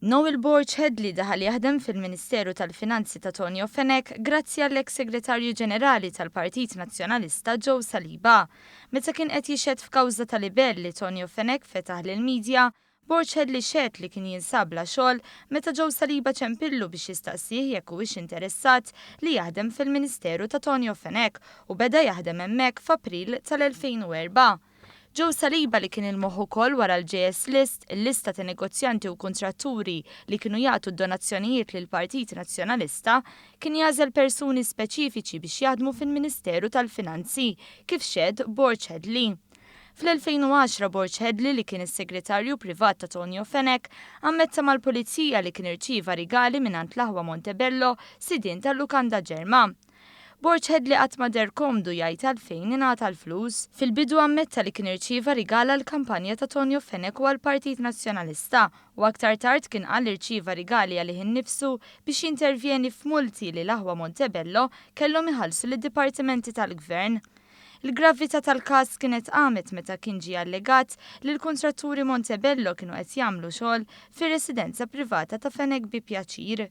Noel Borg Hedley daħal jaħdem fil-Ministeru tal-Finanzi ta' Tonio Fenech grazzi għall-eks Segretarju Ġenerali tal-Partit Nazzjonalista Joe Saliba. Meta kien qed jixhed f'kawża ta' libell li Tonio Fenech fetaħ lill-media, Borg Hedley xehed li kien jinsab bla xogħol meta Joe Saliba ċempillu biex jistaqsih jekk huwiex interessat li jaħdem fil-Ministeru ta' Tonio Fenech u beda jaħdem hemmhekk f'April tal-2004. Joe Saliba li kien il-moħħ ukoll wara l-JS List, il-lista ta' negozjanti u kuntratturi li kienu jagħtu d-donazzjonijiet lill-Partit Nazzjonalista, kien jagħżel persuni speċifiċi biex jaħdmu fil-Ministeru tal-Finanzi, kif xehed Borg Hedley. Fl-2010 Borg Hedley li kien is-segretarju privat ta' Tonio Fenech ammetta mal-Pulizija li kien irċieva rigali mingħand l-aħwa Montebello sidien tal-lukanda Ġerma. Borg Hedley qatt ma deher komdu jgħid għalfejn ingħata l-flus. Fil-bidu ammetta li kien irċieva rigal għall-kampanja ta' Tonio Fenech u għall-Partit Nazzjonalista u aktar tard kien qal li rċieva rigali għalih innifsu biex jintervjeni f'multi li l-aħwa Montebello kellhom iħallsu lid-dipartimenti tal-Gvern. Il-gravità tal-każ kienet qamet meta kien ġie allegat li l-kuntratturi Montebello kienu qed jagħmlu xogħol fir-residenza privata ta' Fenech bi pjaċir.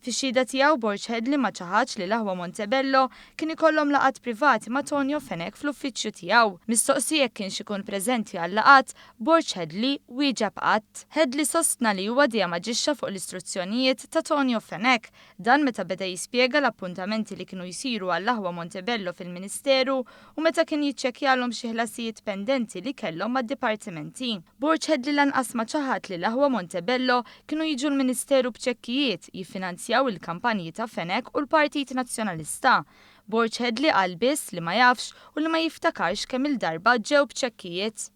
Fix-xhieda tiegħu Borg Hedley ma ċaħadx li l-aħwa Montebello kien ikollhom laqgħat privati ma' Tonio Fenech fl-uffiċċju tiegħu. Mistoqsi jekk kienx ikun preżenti għal-laqgħat, Borg Hedley wieġeb qatt. Hedley sostna li huwa dejjem aġixxa fuq l-istruzzjonijiet ta' Tonio Fenech. Dan meta beda jispjega l-appuntamenti li kienu jsiru għall-aħwa Montebello fil-Ministeru u meta kien jiċċekkjalhom xi ħlasijiet pendenti li kellhom mad-dipartimenti. Borg Hedley lanqas ma ċaħad li l-aħwa Montebello kienu jiġu l-Ministeru b'ċekkijiet jiffinanzjaw il-kampanji ta' Fenech u l-Partit Nazzjonalista. Borg Hedley qal biss li ma jafx u li ma jiftakarx kemm-il darba ġew b'ċekkijiet.